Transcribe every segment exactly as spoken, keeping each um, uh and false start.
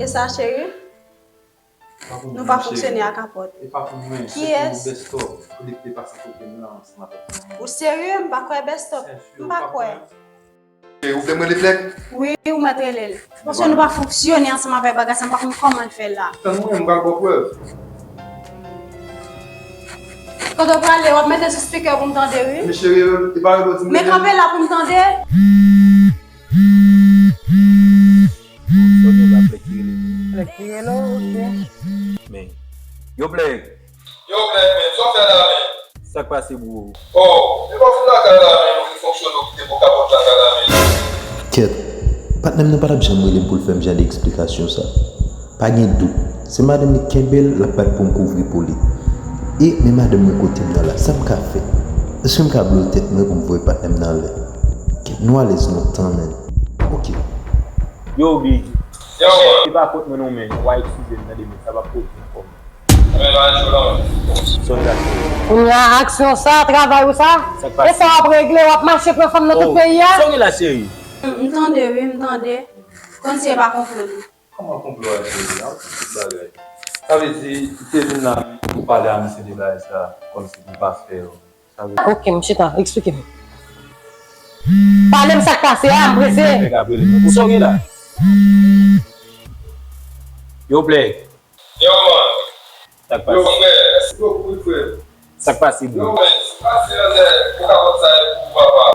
Sa, cheri? Nou pa fonksyone ak kapòt. E pa pou mwen, se pou Best Stop. Ou li te pase kote m nan ansanm avèk fanmi. Ou serye? M pa kwè Best Stop. M pa kwè. E ou vle m rele Plèk? Wi, ou mèt rele l. Paske nou pa fonksyone ansanm avèk bagay sa, m pa konn kòman l fè la. Tann mwen, m pral ba w prèv. Kote w prale, w ap mete sou speaker pou m tande, wi. Men cheri, e pa rele w di m rele. Men kanpe la pou m tande. Sa w gen la, Plèk ki rele m? Plèk ki rele w, ok. Men, yo, Plèk. Yo, Plèk, men, sa w fè la, men? Sa k pase, bro? Oh, e pa w fin lakay la, men, ou vin fonksyone, ou kite pòt lakay la, men. Kèt, patnè m nan pa t ap janm rele m pou l fè m jan de eksplikasyon sa. Pa gen dout, se madanm li k kenbe l, l ap bat pou m kouvri pou li. E, men madanm mwen kote m nan la, sa m ka fè? Èske m ka blowe tèt mwen pou m voye patnè m nan anlè? Kèt, nou alèz lontan, men. Ok. Yo, Big. Yo, man. Se pa fòt mwen non, men. W a eskize m, tande, men sa p ap poze ankò, men. Men, la, jodi a, men. Sonja. Kounye a, aksyon sa, travay ou sa? Sa k pase? E sa w ap regle, w ap mache pran fanm nan tout peyi a? Oh, sa w gen la, cheri? M tande, wi, m tande. Kòmsi e pa konplo li. Kòman konplo a, cheri? An, tout bagay. Sa vle di, ou te vin la, ou pale a misye de bagay sa, kòmsi pou pa fè yo. Ok, m chita, eksplike m. Pale m sa k pase a, m prese. Nèg ap rele m. Ou sa w gen la? Yo, Plèk. Yo, man. Sa k pase? Yo, frè, mèsi bokou, wi, frè. Sa k pase, bro? Yo, men, si pase nan dèyè, ou ka konn sa e pou papa.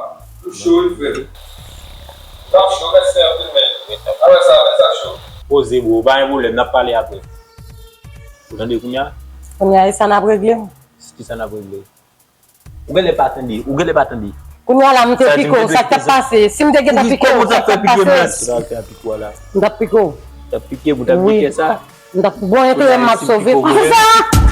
Ou cho, wi, frè. Ou t ap cho, mèsi anpil, men. Apre sa, men, sa cho. Poze, bro, pa gen pwoblèm, n ap pale apre. Ou tande kounye a? Kounye a, e sa n ap regle? Kisa n ap regle? Ou genlè pa tande, ou genlè pa tande. Kounye a la, m te pike w, sa k t ap pase? Si m te gentan pike w, sa k t ap pase? Kòman w t ap fè pike m la? Sa w te ap pike w la? M t ap pike w. T ap pike m, ou t ap di kè sa? M t ap, bon, enterè m ap sove. Kounye a, si m pike w, pa fè sa!